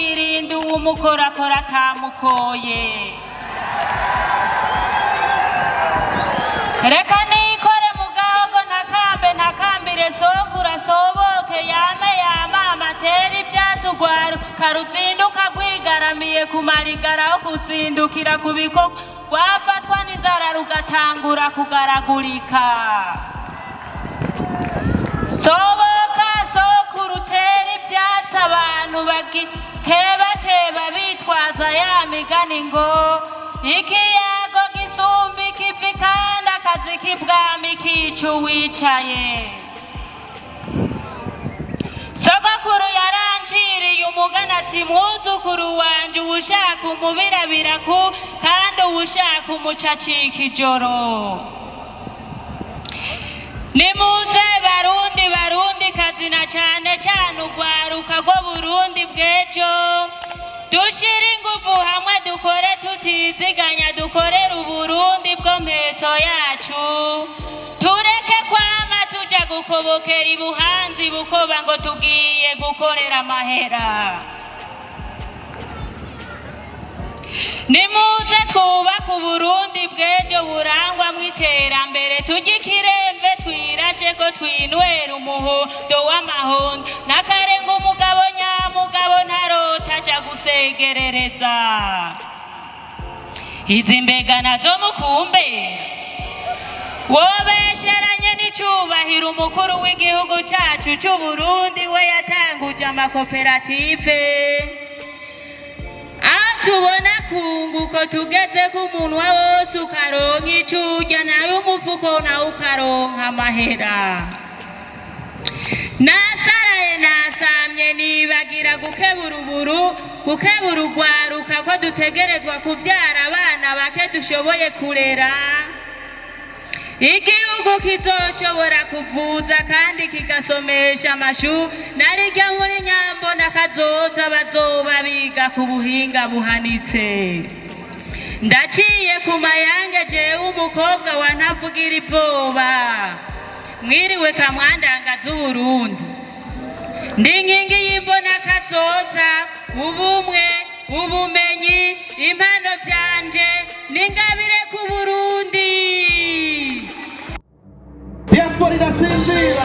akirinda uwumukorakora atamukoye. Reka nikore mu gahogo, ntakambe ntakambire sokura asoboke, yame yamama atere ivyatsi, ugwaruka ruzinduka rwigaramiye ku marigara aho kuzindukira ku bikorwa, rwafatwa n'inzara rugatangura kugaragurika. Soboka sokuru, utera ivyatsi abantu bagikebakeba bitwaza ya migani ngo ikiyago gisumba ikivi kandi akazi k'ibwami kica uwicaye. Sogokuru yaranciriye umugani ati: "Mwuzukuru wanje, uwushaka umubirabira ku kandi uwushaka umuca acika ijoro." Nimuze Barundi, Barundi kazi, na cane cane ugwaruka rwo Burundi bw'ejo, dushire inguvu hamwe, dukore tutiziganya, dukorere Uburundi bwo mpetso yacu, tureke kwama tuja gukobokera ibuhanzi bukoba ngo tugiye gukorera amahera. Nimuze twubake Uburundi bw'ejo burangwamwo iterambere, tujye ikiremve twirashe ko twinywera umuhondo w'amahondo n'akarenga. Umugabo nyamugabo ntarota aja gusegerereza. Izi mbega nazo mukumbera wobesheranye n'icubahiro umukuru w'igihugu cacu c'Uburundi, we yatanguje amakoperative, aho tubona kunguko tugeze ku munwa wose ukaronka ico urya, nayo umufuko nawe ukaronka amahera. Nasaraye nasamye nibagira gukebura uburu, gukebura urwaruka ko dutegerezwa kuvyara abana bake dushoboye kurera. Igihugu kizoshobora kuvuza kandi kigasomesha amashu narirya muri Nyambo na kazoza bazoba biga ku buhinga buhanitse. Ndaciye ku mayange, jewe umukobwa wa ntavugira ibwoba. Mwiriwe kamwandanga z'Uburundi, ndi inkingi y'imbona kazoza, ubumwe, ubumenyi, impano vyanje n'ingabire ku Burundi. Diaspora irasinzira.